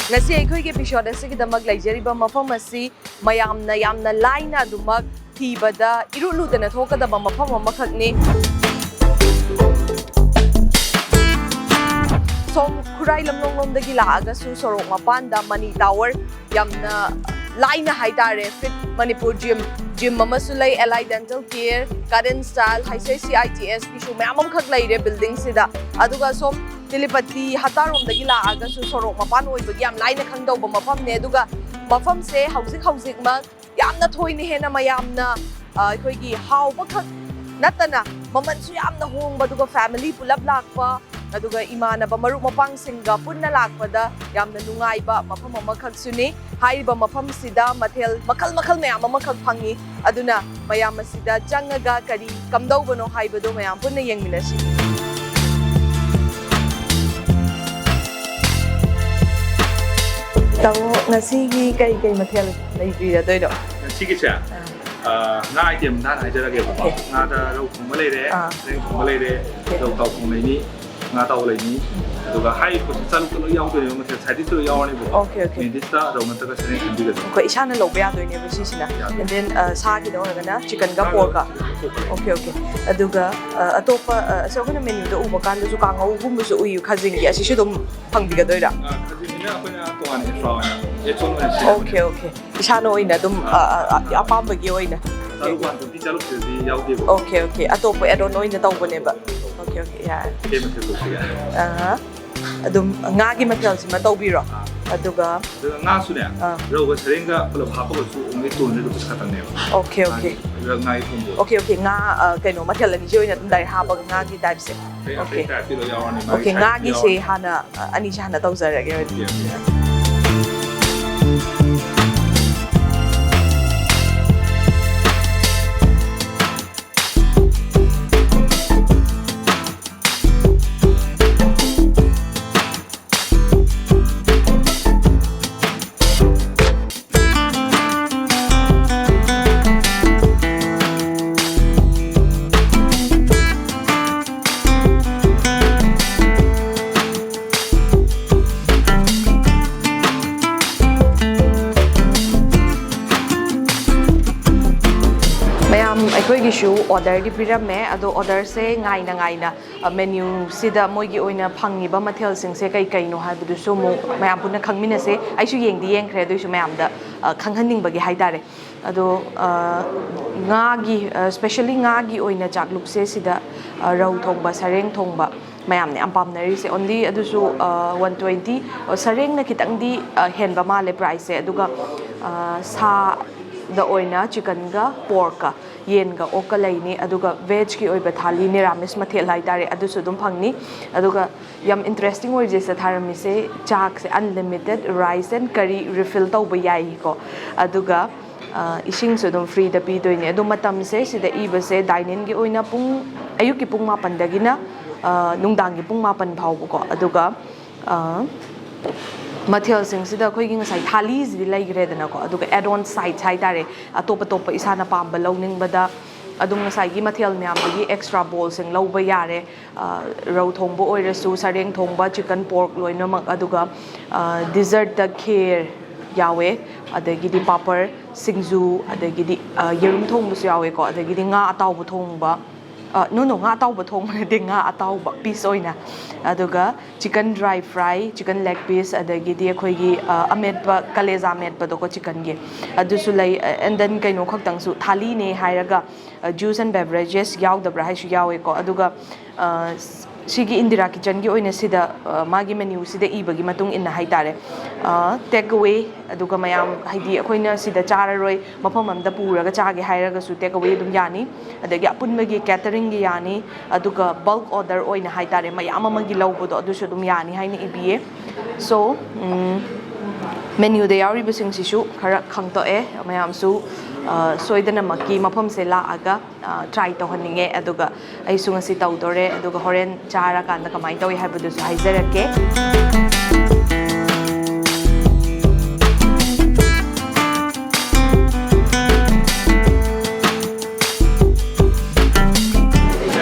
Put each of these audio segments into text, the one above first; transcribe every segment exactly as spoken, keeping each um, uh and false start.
ꯉꯁꯤ ꯑꯩꯈꯣꯏꯒꯤ episode ꯑꯁꯤꯒꯤꯗꯃꯛ ꯂꯩꯖꯔꯤꯕ ꯃꯐꯝ ꯑꯁꯤ ꯃꯌꯥꯝꯅ ꯌꯥꯝꯅ ꯂꯥꯏꯅ ꯑꯗꯨꯃꯛ ꯊꯤꯕꯗ ꯏꯔꯨ ꯂꯨꯗꯅ ꯊꯣꯛꯀꯗꯕ ꯃꯐꯝ ꯑꯃꯈꯛꯅꯤ꯫ ꯁꯣꯝ ꯈꯨꯔꯥꯏ ꯂꯝꯂꯣꯡꯂꯣꯝꯗꯒꯤ ꯂꯥꯛꯑꯒꯁꯨ ꯁꯣꯔꯣꯛ ꯃꯄꯥꯟꯗ ꯃꯅꯤ ꯇꯥꯋꯔ, ꯌꯥꯝꯅ ꯂꯥꯏꯅ ꯍꯥꯏꯇꯥꯔꯦ, ꯐꯤꯠ ꯃꯅꯤꯄꯨꯔ ꯖꯤꯝ, ꯖꯤꯝ ꯑꯃꯁꯨ ꯂꯩ, ꯑꯦꯂꯥꯏ ꯗꯦꯟꯇꯦꯜ ꯀꯦꯌꯔ, ꯒꯥꯔꯗꯦꯟ ꯁ꯭ꯇꯥꯏꯜ, ꯍꯩꯁ ꯑꯦꯁ ꯁꯤ ꯑꯥꯏ ꯇꯤ ꯑꯦꯁꯀꯤꯁꯨ ꯃꯌꯥꯝ ꯑꯃꯈꯛ ꯂꯩꯔꯦ ꯕꯤꯜꯗꯤꯡꯁꯤꯗ꯫ ꯑꯗꯨꯒ ꯁꯣꯝ ꯇꯤꯂꯤꯄꯇꯤ ꯍꯇꯥꯔꯣꯝꯗꯒꯤ ꯂꯥꯛꯑꯒꯁꯨ ꯁꯣꯔꯣꯛ ꯃꯄꯥꯟ ꯑꯣꯏꯕꯒꯤ ꯌꯥꯝ ꯂꯥꯏꯅ ꯈꯪꯗꯧꯕ ꯃꯐꯝꯅꯦ꯫ ꯑꯗꯨꯒ ꯃꯐꯝꯁꯦ ꯍꯧꯖꯤꯛ ꯍꯧꯖꯤꯛꯃꯛ ꯌꯥꯝꯅ ꯊꯣꯏꯅ ꯍꯦꯟꯅ ꯃꯌꯥꯝꯅ, ꯑ, ꯑꯩꯈꯣꯏꯒꯤ ꯍꯥꯎꯕꯈꯛ ꯅꯠꯇꯅ ꯃꯃꯜꯁꯨ ꯌꯥꯝꯅ ꯍꯣꯡꯕ, ꯑꯗꯨꯒ ꯐꯦꯃꯤꯂꯤ ꯄꯨꯂꯞ ꯂꯥꯛꯄ, ꯑꯗꯨꯒ ꯏꯃꯥꯟꯅꯕ ꯃꯔꯨꯞ ꯃꯄꯥꯡꯁꯤꯡꯒ ꯄꯨꯟꯅ ꯂꯥꯛꯄꯗ ꯌꯥꯝꯅ ꯅꯨꯡꯉꯥꯏꯕ ꯃꯐꯝ ꯑꯃꯈꯛꯁꯨꯅꯤ꯫ ꯍꯥꯏꯔꯤꯕ ꯃꯐꯝꯁꯤꯗ ꯃꯊꯦꯜ ꯃꯈꯜ ꯃꯈꯜ ꯃꯌꯥꯝ ꯑꯃꯈꯛ ꯐꯪꯉꯤ꯫ ꯑꯗꯨꯅ ꯃꯌꯥꯝ ꯑꯁꯤꯗ ꯆꯪꯉꯒ ꯀꯔꯤ ꯀꯝꯗꯧꯕꯅꯣ ꯍꯥꯏꯕꯗꯣ ꯃꯌꯥꯝ ꯄꯨꯟꯅ ꯌꯦꯡꯃꯤꯟꯅꯁꯤ꯫ ꯇꯥꯃꯣ, ꯉꯁꯤꯒꯤ ꯀꯩ ꯀꯩ ꯃꯊꯦꯜ ꯂꯩꯕꯤꯔꯗꯣꯏꯅꯣ? ꯉꯁꯤꯒꯤꯁꯦ, ꯑꯥ꯫ ꯑꯥ, ꯉꯥ item ꯅꯍꯥꯟ ꯍꯥꯏꯖꯔꯒꯦꯕꯀꯣ꯫ Okay꯫ ꯉꯥꯗ ꯔꯧ ꯊꯣꯡꯕ ꯂꯩꯔꯦ, ꯑꯥ꯫ ꯆꯦꯡ ꯊꯣꯡꯕ ꯂꯩꯔꯦ, Okay꯫ ꯔꯧ ꯇꯥꯎ ꯊꯣꯡ ꯂꯩꯅꯤ, ꯉꯥ ꯇꯥꯎ ꯂꯩꯅꯤ꯫ ꯑꯗꯨꯒ ꯍꯥꯏꯔꯤꯕ ꯄꯣꯠꯁꯦ ꯆꯥꯂꯨꯛꯇ ꯂꯣꯏ ꯌꯥꯎꯗꯣꯏꯅꯦꯕ, ꯃꯊꯦꯜ side dish ꯇ ꯂꯣꯏ ꯌꯥꯎꯔꯅꯤꯕꯀꯣ꯫ Okay, okay꯫ Main dish ꯇ ꯔꯧ ꯅꯠꯇ꯭ꯔꯒ ꯁꯔꯦꯡ ꯈꯟꯕꯤꯒꯗꯕ꯫ ꯑꯩꯈꯣꯏ ꯏꯁꯥꯅ ꯂꯧꯕ ꯌꯥꯗꯣꯏꯅꯦꯕ ꯁꯤꯁꯤꯅ꯫ ꯌꯥꯗꯣꯏꯅꯦ꯫ And then, ꯑ, ꯁꯥꯒꯤꯗ ꯑꯣꯏꯔꯒꯅ chicken ꯒ ꯉꯥꯒ pork ꯒ꯫ Pork ꯒ ꯂꯩ꯫ Okay, okay꯫ ꯑꯗꯨꯒ, ꯑ, ꯑꯇꯣꯞꯄ, ꯑ, ꯑꯁ, ꯑꯩꯈꯣꯏꯅ menu ꯗ ꯎꯕ ꯀꯥꯟꯗꯁꯨ ꯀꯥꯡꯉꯧꯒꯨꯝꯕꯁꯨ ꯎꯏ, ꯈꯥꯖꯤꯡꯒꯤ, ꯑꯁꯤꯁꯨ ꯑꯗꯨꯝ ꯐꯪꯕꯤꯒꯗꯣꯏꯔꯥ? ꯑ, ꯈꯥꯖꯤꯡꯁꯤꯅ ꯑꯩꯈꯣꯏꯅ ꯇꯣꯉꯥꯟꯅ extra ꯑꯣꯏꯅ add on ꯑꯣꯏꯅ ꯁꯤꯖꯤꯟꯅꯕꯅꯦ꯫ Okay, okay꯫ ꯏꯁꯥꯅ ꯑꯣꯏꯅ ꯑꯗꯨꯝ, ꯑ, ꯑ, ꯑ, ꯑꯄꯥꯝꯕꯒꯤ ꯑꯣꯏꯅ꯫ ꯆꯥꯂꯨꯛ one twenty ꯆꯥꯂꯨꯛꯁꯤꯗꯗꯤ ꯌꯥꯎꯗꯦꯕ꯫ Okay, okay꯫ ꯑꯇꯣꯞꯄ add on ꯑꯣꯏꯅ ꯇꯧꯕꯅꯦꯕ꯫ Okay, okay, ꯌꯥꯔꯦ꯫ ꯀꯩ ꯃꯊꯦꯜ ꯇꯧꯁꯤꯒꯦ? ꯑ, ꯑꯗꯨꯝ ꯉꯥꯒꯤ ꯃꯊꯦꯜꯁꯤꯃ ꯇꯧꯕꯤꯔꯣ꯫ ꯑꯥ꯫ ꯑꯗꯨꯒ ꯑꯗꯨꯒ ꯉꯥꯁꯨꯅꯦ, ꯑꯥ꯫ ꯔꯧꯒ ꯁꯔꯦꯡꯒ ꯄꯨꯂꯞ ꯍꯥꯞꯄꯒꯁꯨ only two hundred rupees ꯈꯛꯇꯪꯅꯦꯕ꯫ Okay, okay꯫ ꯉꯥꯒꯤ, ꯉꯥꯒꯤ combo꯫ Okay, okay꯫ ꯉꯥ, ꯑ, ꯀꯩꯅꯣ, ꯃꯊꯦꯜ ꯑꯅꯤꯁꯤ ꯑꯣꯏꯅ ꯑꯗꯨꯝ direct ꯍꯥꯞꯄꯒ ꯉꯥꯒꯤ type ꯁꯦ꯫ ꯑꯇꯩ, ꯑꯇꯩ Okay꯫ Type ꯇꯤ ꯂꯣꯏ ꯌꯥꯎꯔꯅꯤ, ꯃꯥꯒꯤ Okay, side ꯇꯤ ꯉꯥꯒꯤꯁꯦ ꯌꯥꯎꯔꯅꯤ꯫ ꯍꯥꯟꯅ, ꯑ, ꯑꯅꯤꯁꯦ ꯍꯥꯟꯅ ꯇꯧꯖꯔꯒꯦ ꯑꯗꯨꯗꯤ꯫ Okay, okay꯫ ꯁꯨ ꯑꯣꯔꯗꯔꯗꯤ ꯄꯤꯔꯝꯃꯦ꯫ ꯑꯗꯣ ꯑꯣꯔꯗꯔꯁꯦ ꯉꯥꯏꯅ ꯉꯥꯏꯅ ꯃꯦꯅ꯭ꯌꯨꯁꯤꯗ ꯃꯣꯏꯒꯤ ꯑꯣꯏꯅ ꯐꯪꯉꯤꯕ ꯃꯊꯦꯜꯁꯤꯡꯁꯦ ꯀꯩ ꯀꯩꯅꯣ ꯍꯥꯏꯕꯗꯨꯁꯨ ꯑꯃꯨꯛ ꯃꯌꯥꯝ ꯄꯨꯟꯅ ꯈꯪꯃꯤꯟꯅꯁꯦ꯫ ꯑꯩꯁꯨ ꯌꯦꯡꯗꯤ ꯌꯦꯡꯈ꯭ꯔꯦ, ꯑꯗꯨꯏꯁꯨ ꯃꯌꯥꯝꯗ ꯈꯪꯍꯟꯅꯤꯡꯕꯒꯤ ꯍꯥꯏꯇꯥꯔꯦ꯫ ꯑꯗꯣ ꯉꯥꯒꯤ, specially ꯉꯥꯒꯤ ꯑꯣꯏꯅ ꯆꯥꯛꯂꯨꯛꯁꯦ ꯁꯤꯗ ꯔꯧ ꯊꯣꯡꯕ, ꯁꯔꯦꯡ ꯊꯣꯡꯕ ꯃꯌꯥꯝꯅ ꯌꯥꯝ ꯄꯥꯝꯅꯔꯤꯁꯦ꯫ Only ꯑꯗꯨꯁꯨ ꯋꯥꯟ ꯇ꯭ꯋꯦꯟꯇꯤ꯫ ꯁꯔꯦꯡꯅ ꯈꯤꯇꯪꯗꯤ ꯍꯦꯟꯕ ꯃꯥꯜꯂꯦ ꯄ꯭ꯔꯥꯏꯁꯁꯦ꯫ ꯑꯗꯨꯒ ꯁꯥꯗ ꯑꯣꯏꯅ ꯆꯤꯀꯟꯒ ꯄꯣꯔꯛꯀ, ꯌꯦꯟꯒ ꯑꯣꯛꯀ ꯂꯩꯅꯤ꯫ ꯑꯗꯨꯒ ꯚꯦꯖꯀꯤ ꯑꯣꯏꯕ ꯊꯥꯂꯤ, ꯅꯤꯔꯥꯃꯤꯁ ꯃꯊꯦꯜ ꯍꯥꯏꯇꯥꯔꯦ, ꯑꯗꯨꯁꯨ ꯑꯗꯨꯝ ꯐꯪꯅꯤ꯫ ꯑꯗꯨꯒ ꯌꯥꯝ ꯏꯟꯇꯔꯦꯁꯇꯤꯡ ꯑꯣꯏꯔꯤꯁꯦ ꯁꯤꯗ ꯊꯥꯔꯝꯃꯤꯁꯦ, ꯆꯥꯛꯁꯦ unlimited rice and curry refill ꯇꯧꯕ ꯌꯥꯏꯀꯣ꯫ ꯑꯗꯨꯒ ꯏꯁꯤꯡꯁꯨ ꯑꯗꯨꯝ ꯐ꯭ꯔꯤꯗ ꯄꯤꯗꯣꯏꯅꯦ꯫ ꯑꯗꯣ ꯃꯇꯝꯁꯦ ꯁꯤꯗ ꯏꯕꯁꯦ ꯗꯥꯏꯅꯤꯡꯒꯤ ꯑꯣꯏꯅ ꯄꯨꯡ, ꯑꯌꯨꯛꯀꯤ ꯄꯨꯡ ꯃꯥꯄꯟꯗꯒꯤꯅ ꯅꯨꯡꯗꯥꯡꯒꯤ ꯄꯨꯡ ꯃꯥꯄꯟ ꯐꯥꯎꯕꯀꯣ꯫ ꯑꯗꯨꯒ ꯃꯊꯦꯜꯁꯤꯡꯁꯤꯗ ꯑꯩꯈꯣꯏꯒꯤ ꯉꯁꯥꯏ ꯊꯥꯂꯤꯁꯤꯗꯤ ꯂꯩꯈ꯭ꯔꯦꯗꯅꯀꯣ꯫ ꯑꯗꯨꯒ add on sides ꯍꯥꯏꯇꯥꯔꯦ, ꯑꯇꯣꯞ ꯑꯇꯣꯞꯄ ꯏꯁꯥꯅ ꯄꯥꯝꯕ ꯂꯧꯅꯤꯡꯕꯗ ꯑꯗꯨꯝ ꯉꯁꯥꯏꯒꯤ ꯃꯊꯦꯜ ꯃꯌꯥꯝꯗꯨꯒꯤ ꯑꯦꯛꯁꯇ꯭ꯔꯥ ꯕꯣꯜꯁꯤꯡ ꯂꯧꯕ ꯌꯥꯔꯦ꯫ ꯔꯧ ꯊꯣꯡꯕ ꯑꯣꯏꯔꯁꯨ, ꯁꯔꯦꯡ ꯊꯣꯡꯕ, ꯆꯤꯀꯟ ꯄꯣꯔꯛ ꯂꯣꯏꯅꯃꯛ꯫ ꯑꯗꯨꯒ ꯗꯤꯖꯔꯠꯇ ꯈꯦꯔ ꯌꯥꯎꯋꯦ, ꯑꯗꯒꯤꯗꯤ ꯄꯥꯄꯔ, ꯁꯤꯡꯖꯨ, ꯑꯗꯒꯤꯗꯤ ꯌꯦꯔꯨꯝ ꯊꯣꯡꯕꯁꯨ ꯌꯥꯎꯋꯦꯀꯣ꯫ ꯑꯗꯒꯤꯗꯤ ꯉꯥ ꯑꯇꯥꯎꯕ ꯊꯣꯡꯕ, ꯅꯣ ꯅꯣ ꯉꯥ ꯑꯇꯥꯎꯕ ꯊꯣꯡꯕ ꯅꯠꯇꯦ, ꯉꯥ ꯑꯇꯥꯎꯕ ꯄꯤꯁ ꯑꯣꯏꯅ꯫ ꯑꯗꯨꯒ chicken dry fry, chicken leg piece, ꯑꯗꯒꯤꯗꯤ ꯑꯩꯈꯣꯏꯒꯤ ꯑꯃꯦꯠꯄ, ꯀꯂꯦꯖꯥ ꯑꯃꯦꯠꯄꯗꯣꯀꯣ ꯆꯤꯀꯟꯒꯤ, ꯑꯗꯨꯁꯨ ꯂꯩ꯫ ꯑꯦꯟ ꯗꯦꯟ ꯀꯩꯅꯣ ꯈꯛꯇꯪꯁꯨ, ꯊꯥꯂꯤꯅꯦ ꯍꯥꯏꯔꯒ ꯖꯨꯁ ꯑꯦꯟ ꯕꯦꯕꯔꯦꯖꯦꯁ ꯌꯥꯎꯗꯕ꯭ꯔꯥ ꯍꯥꯏꯁꯨ ꯌꯥꯎꯋꯦꯀꯣ꯫ ꯑꯗꯨꯒ ꯁꯤꯒꯤ ꯏꯟꯗꯤꯔꯥ ꯀꯤꯆꯟꯒꯤ ꯑꯣꯏꯅ ꯁꯤꯗ ꯃꯥꯒꯤ ꯃꯦꯅ꯭ꯌꯨꯁꯤꯗ ꯏꯕꯒꯤ ꯃꯇꯨꯡ ꯏꯟꯅ ꯍꯥꯏꯇꯥꯔꯦ, ꯇꯦꯛ ꯑꯋꯦ, ꯑꯗꯨꯒ ꯃꯌꯥꯝ ꯍꯥꯏꯗꯤ ꯑꯩꯈꯣꯏꯅ ꯁꯤꯗ ꯆꯥꯔꯔꯣꯏ, ꯃꯐꯝ ꯑꯃꯗ ꯄꯨꯔꯒ ꯆꯥꯒꯦ ꯍꯥꯏꯔꯒꯁꯨ ꯇꯦꯛ ꯑꯋꯦ ꯑꯗꯨꯝ ꯌꯥꯅꯤ꯫ ꯑꯗꯒꯤ ꯑꯄꯨꯟꯕꯒꯤ ꯀꯦꯇꯔꯤꯡꯒꯤ ꯌꯥꯅꯤ꯫ ꯑꯗꯨꯒ ꯕꯜꯛ ꯑꯣꯔꯗꯔ ꯑꯣꯏꯅ ꯍꯥꯏꯇꯥꯔꯦ, ꯃꯌꯥꯝ ꯑꯃꯒꯤ ꯂꯧꯕꯗꯣ ꯑꯗꯨꯁꯨ ꯑꯗꯨꯝ ꯌꯥꯅꯤ ꯍꯥꯏꯅ ꯏꯕꯤꯌꯦ꯫ ꯁꯣ ꯃꯦꯅ꯭ꯌꯨꯗ ꯌꯥꯎꯔꯤꯕꯁꯤꯡꯁꯤꯁꯨ ꯈꯔ ꯈꯪꯗꯣꯛꯑꯦ꯫ ꯃꯌꯥꯝꯁꯨ ꯁꯣꯏꯗꯅꯃꯛꯀꯤ ꯃꯐꯝꯁꯦ ꯂꯥꯛꯑꯒ ꯇ꯭ꯔꯥꯏ ꯇꯧꯍꯟꯅꯤꯡꯉꯦ꯫ ꯑꯗꯨꯒ ꯑꯩꯁꯨ ꯉꯁꯤ ꯇꯧꯗꯣꯔꯦ꯫ ꯑꯗꯨꯒ ꯍꯣꯔꯦꯟ ꯆꯥꯔꯀꯥꯟꯗ ꯀꯃꯥꯏꯅ ꯇꯧꯏ ꯍꯥꯏꯕꯗꯨꯁꯨ ꯍꯥꯏꯖꯔꯛꯀꯦ꯫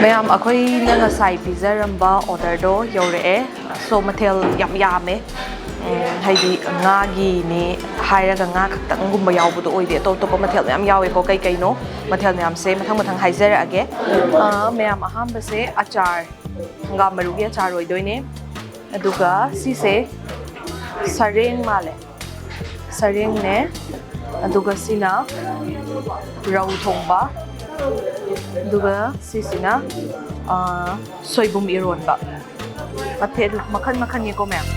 ꯃꯌꯥꯝ, ꯑꯩꯈꯣꯏꯅ ꯉꯁꯥꯏ ꯄꯤꯖꯔꯝꯕ ꯑꯣꯔꯗꯔꯗꯣ ꯌꯧꯔꯛꯑꯦ꯫ ꯁꯣ ꯃꯊꯦꯜ ꯌꯥꯝ ꯌꯥꯝꯃꯦ꯫ ꯎꯝ, ꯍꯥꯏꯗꯤ ꯉꯥꯒꯤꯅꯤ ꯍꯥꯏꯔꯒ ꯉꯥ ꯈꯛꯇꯪꯒꯨꯝꯕ ꯌꯥꯎꯕꯗꯣ ꯑꯣꯏꯗꯦ, ꯑꯇꯣꯞ ꯑꯇꯣꯞꯄ ꯃꯊꯦꯜ ꯃꯌꯥꯝ ꯌꯥꯎꯋꯦꯀꯣ꯫ ꯀꯩ ꯀꯩꯅꯣ ꯃꯊꯦꯜ ꯃꯌꯥꯝꯁꯦ ꯃꯊꯪ ꯃꯊꯪ ꯍꯥꯏꯖꯔꯛꯑꯒꯦ꯫ ꯑ, ꯃꯌꯥꯝ, ꯑꯍꯥꯟꯕꯁꯦ ꯑꯆꯥꯔ, ꯍꯪꯒꯥꯝ ꯃꯔꯨꯒꯤ ꯑꯆꯥꯔ ꯑꯣꯏꯗꯣꯏꯅꯦ꯫ ꯑꯗꯨꯒ ꯁꯤꯁꯦ ꯁꯔꯦꯡ ꯃꯥꯜꯂꯦ, ꯁꯔꯦꯡꯅꯦ꯫ ꯑꯗꯨꯒ ꯁꯤꯅ ꯔꯧ ꯊꯣꯡꯕ, ꯑꯗꯨꯒ ꯁꯤꯁꯤꯅ, ꯑ, ꯁꯣꯏꯕꯨꯝ ꯏꯔꯣꯟꯕ꯫ ꯃꯊꯦꯜ ꯃꯈꯟ ꯃꯈꯟꯅꯤꯀꯣ ꯃꯌꯥꯝ꯫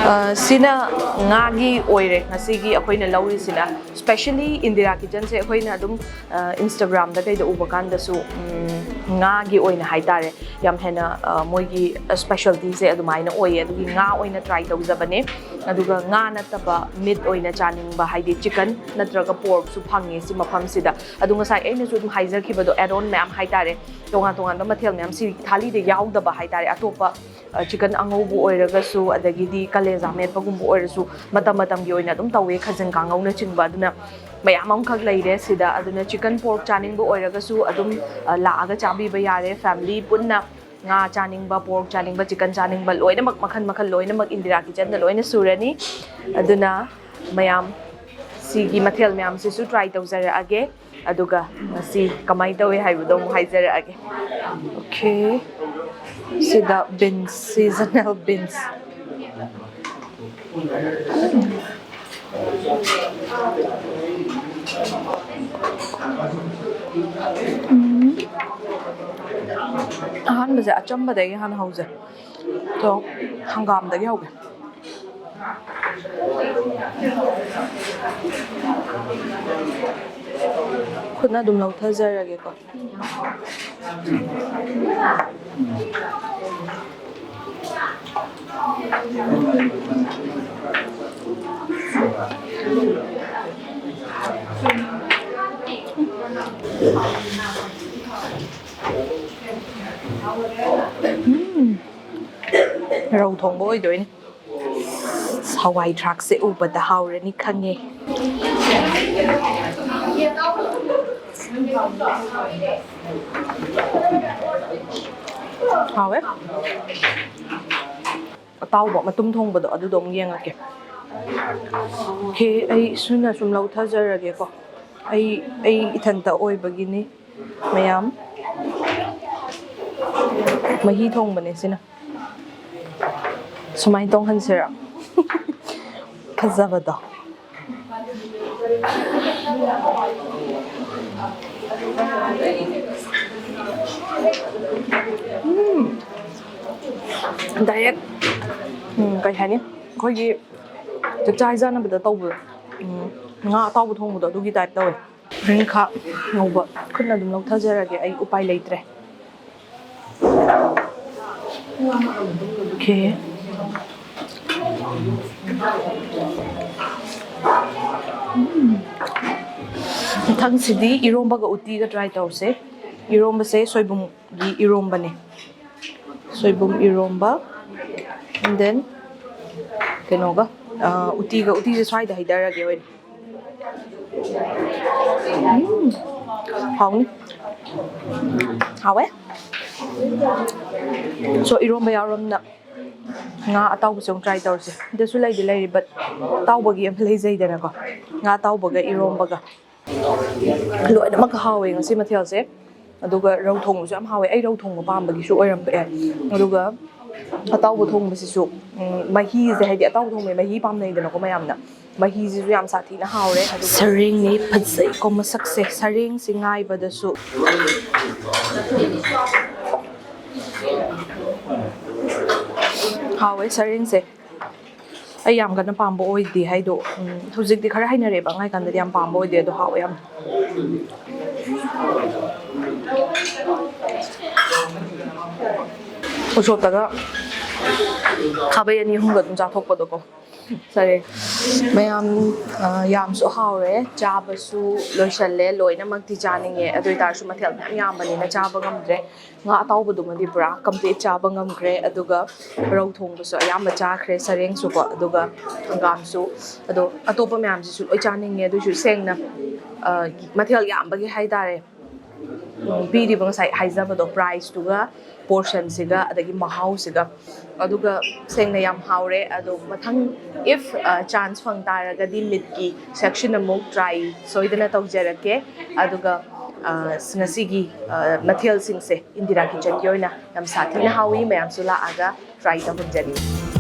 ꯑ, ꯁꯤꯅ ꯉꯥꯒꯤ ꯑꯣꯏꯔꯦ ꯉꯁꯤꯒꯤ ꯑꯩꯈꯣꯏꯅ ꯂꯧꯔꯤꯁꯤꯅ꯫ Specially ꯏꯟꯗꯤꯔꯥ ꯀꯤꯆꯟꯁꯦ ꯑꯩꯈꯣꯏꯅ ꯑꯗꯨꯝ, ꯑ, Instagramꯗ ꯀꯩꯗ ꯎꯕ ꯀꯥꯟꯗꯁꯨ, ꯎꯝ, ꯉꯥꯒꯤ ꯑꯣꯏꯅ ꯍꯥꯏꯇꯥꯔꯦ, ꯌꯥꯝ ꯍꯦꯟꯅ, ꯑ, ꯃꯣꯏꯒꯤ specialtyꯁꯦ ꯑꯗꯨꯃꯥꯏꯅ ꯑꯣꯏꯌꯦ꯫ ꯑꯗꯨꯒꯤ ꯉꯥ ꯑꯣꯏꯅ try ꯇꯧꯖꯕꯅꯦ꯫ ꯑꯗꯨꯒ ꯉꯥ ꯅꯠꯇꯕ meat ꯑꯣꯏꯅ ꯆꯥꯅꯤꯡꯕ, ꯍꯥꯏꯗꯤ chicken ꯅꯠꯇ꯭ꯔꯒ porkꯁꯨ ꯐꯪꯉꯦ ꯁꯤ ꯃꯐꯝꯁꯤꯗ꯫ ꯑꯗꯨ ꯉꯁꯥꯏ ꯑꯩꯅꯁꯨ ꯑꯗꯨꯝ ꯍꯥꯏꯖꯈꯤꯕꯗꯣ, add on ꯃꯌꯥꯝ ꯍꯥꯏꯇꯥꯔꯦ, ꯇꯣꯉꯥꯟ ꯇꯣꯉꯥꯟꯕ ꯃꯊꯦꯜ ꯃꯌꯥꯝ ꯁꯤ ꯊꯥꯂꯤꯗ ꯌꯥꯎꯗꯕ ꯍꯥꯏꯇꯥꯔꯦ, ꯑꯇꯣꯞꯄ, ꯑ, chicken ꯑꯉꯧꯕ ꯑꯣꯏꯔꯒꯁꯨ, ꯑꯗꯒꯤꯗꯤ ꯀꯂꯦꯖꯥ ꯃꯦꯠꯄꯒꯨꯝꯕ ꯑꯣꯏꯔꯁꯨ, ꯃꯇꯝ ꯃꯇꯝꯒꯤ ꯑꯣꯏꯅ ꯑꯗꯨꯝ ꯇꯧꯋꯦ, ꯈꯥꯖꯤꯡ ꯀꯥꯡꯉꯧꯅꯆꯤꯡꯕ꯫ ꯑꯗꯨꯅ ꯃꯌꯥꯝ ꯑꯃꯈꯛ ꯂꯩꯔꯦ ꯁꯤꯗ꯫ ꯑꯗꯨꯅ chicken pork ꯆꯥꯅꯤꯡꯕ ꯑꯣꯏꯔꯒꯁꯨ ꯑꯗꯨꯝ, ꯑ, ꯂꯥꯛꯑꯒ ꯆꯥꯕꯤꯕ ꯌꯥꯔꯦ꯫ Family ꯄꯨꯟꯅ ꯉꯥ ꯆꯥꯅꯤꯡꯕ, pork ꯆꯥꯅꯤꯡꯕ, chicken ꯆꯥꯅꯤꯡꯕ, ꯂꯣꯏꯅꯃꯛ ꯃꯈꯜ ꯃꯈꯜ ꯂꯣꯏꯅꯃꯛ ꯏꯟꯗꯤꯔꯥ ꯀꯤꯆꯟꯗ ꯂꯣꯏꯅ ꯁꯨꯔꯅꯤ꯫ ꯑꯗꯨꯅ ꯃꯌꯥꯝ ꯁꯤꯒꯤ ꯃꯊꯦꯜ ꯃꯌꯥꯝꯁꯤꯁꯨ try ꯇꯧꯖꯔꯛꯑꯒꯦ꯫ ꯑꯗꯨꯒ ꯉꯁꯤ ꯀꯃꯥꯏꯅ ꯇꯧꯋꯤ ꯍꯥꯏꯕꯗꯣ ꯑꯃꯨꯛ ꯍꯥꯏꯖꯔꯛꯑꯒꯦ꯫ Okay, ꯁꯤꯗ beans, seasonal beans꯫ ꯎꯝ꯫ ꯑꯍꯥꯟꯕꯁꯦ ꯑꯆꯝꯕꯗꯒꯤ ꯍꯥꯟꯅ ꯍꯧꯖꯩ꯫ ꯑꯗꯣ ꯍꯪꯒꯥꯝꯗꯒꯤ ꯍꯧꯒꯦ꯫ ꯈꯨꯠꯅ ꯑꯗꯨꯝ ꯂꯧꯊꯖꯔꯒꯦꯀꯣ꯫ ꯎꯝ꯫ ꯔꯧ ꯊꯣꯡꯕ ꯑꯣꯏꯗꯣꯏꯅꯤ꯫ ꯍꯋꯥꯏ ꯊ꯭ꯔꯥꯛꯁꯦ ꯎꯕꯗ ꯍꯥꯎꯔꯅꯤ ꯈꯪꯉꯦ꯫ ꯍꯥꯎꯋꯦ꯫ ꯑꯇꯥꯎꯕ ꯃꯇꯨꯝ ꯊꯣꯡꯕꯗꯣ ꯑꯗꯨꯗꯣ ꯑꯃꯨꯛ ꯌꯦꯡꯉꯛꯀꯦ꯫ ꯑꯣꯀꯦ, ꯑꯩ ꯁꯨꯅ ꯁꯨꯝ ꯂꯧꯊꯖꯔꯒꯦꯀꯣ꯫ ꯑꯩ ꯑꯩ ꯏꯊꯟꯇ ꯑꯣꯏꯕꯒꯤꯅꯤ꯫ ꯃꯌꯥꯝ ꯃꯍꯤ ꯊꯣꯡꯕꯅꯦ ꯁꯤꯅ꯫ ꯁꯨꯃꯥꯏꯅ ꯇꯣꯡꯍꯟꯁꯤꯔ? ꯐꯖꯕꯗꯣ꯫ ꯎꯝ꯫ ꯗꯥꯏꯔꯦꯛ, ꯎꯝ, ꯀꯩ ꯍꯥꯏꯅꯤ, ꯑꯩꯈꯣꯏꯒꯤ ꯆꯥꯛꯆꯥ ꯍꯩꯖꯥꯟꯅꯕꯗ ꯇꯧꯕꯗꯣ, ꯎꯝ, ꯉꯥ ꯑꯇꯥꯎꯕ ꯊꯣꯡꯕꯗꯣ, ꯑꯗꯨꯒꯤ ꯇꯥꯏꯞ ꯇꯧꯋꯦ꯫ ꯔꯤꯡꯈꯥ ꯉꯧꯕ ꯈꯨꯠꯅ ꯑꯗꯨꯝ ꯂꯧꯊꯖꯔꯒꯦ, ꯑꯩ ꯎꯄꯥꯏ ꯂꯩꯇ꯭ꯔꯦ꯫ ꯑꯣꯀꯦ꯫ ꯎꯝ꯫ ꯃꯊꯪꯁꯤꯗꯤ ꯏꯔꯣꯝꯕꯒ ꯎꯇꯤꯒ try ꯇꯧꯁꯦ꯫ ꯏꯔꯣꯝꯕꯁꯦ ꯁꯣꯏꯕꯨꯝꯒꯤ ꯏꯔꯣꯝꯕꯅꯦ꯫ ꯁꯣꯏꯕꯨꯝ ꯏꯔꯣꯝꯕ, and then ꯀꯩꯅꯣꯒ, ꯑ, ꯎꯇꯤꯒ, ꯎꯇꯤꯁꯦ ꯁ꯭ꯋꯥꯏꯗ ꯍꯩꯗꯔꯒꯦ ꯑꯣꯏꯅ꯫ ꯎꯝ, ꯍꯥꯎꯅꯤ꯫ ꯍꯥꯎꯋꯦ꯫ So, ꯏꯔꯣꯝꯕ ꯌꯥꯎꯔꯝꯅ ꯉꯥ ꯑꯇꯥꯎꯕꯁꯦ ꯑꯃꯨꯛ try ꯇꯧꯔꯁꯦ꯫ ꯁꯤꯗꯁꯨ ꯂꯩꯗꯤ ꯂꯩꯔꯤ, but ꯑꯇꯥꯎꯕꯒꯤ ꯑꯃ ꯂꯩꯖꯩꯗꯅꯀꯣ꯫ ꯉꯥ ꯑꯇꯥꯎꯕꯒ ꯏꯔꯣꯝꯕꯒ꯫ ꯂꯣꯏꯅꯃꯛ ꯍꯥꯎꯋꯦ ꯉꯁꯤ ꯃꯊꯦꯜꯁꯦ꯫ ꯑꯗꯨꯒ ꯔꯧ ꯊꯣꯡꯕꯁꯨ ꯌꯥꯝ ꯍꯥꯎꯋꯦ꯫ ꯑꯩ ꯔꯧ ꯊꯣꯡꯕ ꯄꯥꯝꯕꯒꯤꯁꯨ ꯑꯣꯏꯔꯝꯕ ꯌꯥꯏ꯫ ꯑꯗꯨꯒ ꯑꯇꯥꯎꯕ ꯊꯣꯡꯕꯁꯤꯁꯨ, ꯎꯝ, ꯃꯍꯤꯁꯦ, ꯍꯥꯏꯗꯤ ꯑꯇꯥꯎꯕ ꯊꯣꯡꯕꯁꯦ ꯃꯍꯤ ꯄꯥꯝꯅꯩꯗꯅꯀꯣ ꯃꯌꯥꯝꯅ꯫ ꯃꯍꯤꯁꯤꯁꯨ ꯌꯥꯝ ꯁꯥꯊꯤꯅ ꯍꯥꯎꯔꯦ꯫ ꯑꯗꯨꯒ ꯁꯔꯦꯡꯅꯤ ꯐꯖꯩꯀꯣ ꯃꯁꯛꯁꯦ꯫ ꯁꯔꯦꯡꯁꯤ ꯉꯥꯏꯕꯗꯁꯨ ꯍꯥꯎꯋꯦ ꯁꯔꯦꯡꯁꯦ꯫ ꯑꯩ ꯌꯥꯝ ꯀꯟꯅ ꯄꯥꯝꯕ ꯑꯣꯏꯗꯦ ꯍꯥꯏꯗꯣ, ꯎꯝ, ꯍꯧꯖꯤꯛꯇꯤ ꯈꯔ ꯍꯩꯅꯔꯦꯕ, ꯑꯉꯥꯡ ꯀꯥꯟꯗꯗꯤ ꯌꯥꯝ ꯄꯥꯝꯕ ꯑꯣꯏꯗꯦ, ꯑꯗꯣ ꯍꯥꯎꯋꯦ ꯌꯥꯝ꯫ ꯎꯁꯣꯞꯇꯒ ꯈꯥꯕꯩ ꯑꯅꯤ ꯑꯍꯨꯝꯒ ꯑꯗꯨꯝ ꯆꯥꯊꯣꯛꯄꯗꯣꯀꯣ꯫ ꯁꯔꯦꯡ꯫ ꯃꯌꯥꯝ, ꯑ, ꯌꯥꯝꯁꯨ ꯍꯥꯎꯔꯦ, ꯆꯥꯕꯁꯨ ꯂꯣꯏꯁꯜꯂꯦ, ꯂꯣꯏꯅꯃꯛꯇꯤ ꯆꯥꯅꯤꯡꯉꯦ꯫ ꯑꯗꯨ ꯑꯣꯏꯇꯥꯔꯁꯨ ꯃꯊꯦꯜ ꯃꯌꯥꯝ ꯌꯥꯝꯕꯅꯤꯅ ꯆꯥꯕ ꯉꯝꯗ꯭ꯔꯦ꯫ ꯉꯥ ꯑꯇꯥꯎꯕꯗꯨꯃꯗꯤ ꯄꯨꯔꯥ complete ꯆꯥꯕ ꯉꯝꯈ꯭ꯔꯦ꯫ ꯑꯗꯨꯒ ꯔꯧ ꯊꯣꯡꯕꯁꯨ ꯑꯌꯥꯝꯕ ꯆꯥꯈ꯭ꯔꯦ, ꯁꯔꯦꯡꯁꯨꯀꯣ, ꯑꯗꯨꯒ ꯍꯪꯒꯥꯝꯁꯨ꯫ ꯑꯗꯣ ꯑꯇꯣꯞꯄ ꯃꯌꯥꯝꯁꯤꯁꯨ ꯂꯣꯏ ꯆꯥꯅꯤꯡꯉꯦ꯫ ꯑꯗꯨꯏꯁꯨ ꯁꯦꯡꯅ, ꯑ, ꯃꯊꯦꯜ ꯌꯥꯝꯕꯒꯤ ꯍꯥꯏꯇꯥꯔꯦ, ꯎꯝ, ꯄꯤꯔꯤꯕ ꯉꯁꯥꯏ ꯍꯥꯏꯖꯕꯗꯣ, priceꯇꯨꯒ, portionꯁꯤꯒ, ꯑꯗꯒꯤ ꯃꯍꯥꯎꯁꯤꯒ꯫ ꯑꯗꯨꯒ ꯁꯦꯡꯅ ꯌꯥꯝ ꯍꯥꯎꯔꯦ꯫ ꯑꯗꯣ ꯃꯊꯪ, if, ꯑ, chance ꯐꯪ ꯇꯥꯔꯒꯗꯤ, meatꯀꯤ section ꯑꯃꯨꯛ try ꯁꯣꯏꯗꯅ ꯇꯧꯖꯔꯛꯀꯦ꯫ ꯑꯗꯨꯒ, ꯑ, ꯉꯁꯤꯒꯤ, ꯑ, ꯃꯊꯦꯜꯁꯤꯡꯁꯦ ꯏꯟꯗꯤꯔꯥ ꯀꯤꯆꯟꯒꯤ ꯑꯣꯏꯅ ꯌꯥꯝ ꯁꯥꯊꯤꯅ ꯍꯥꯎꯏ꯫ ꯃꯌꯥꯝꯁꯨ ꯂꯥꯛꯑꯒ try ꯇꯧꯍꯟꯖꯅꯤꯡꯉꯤ꯫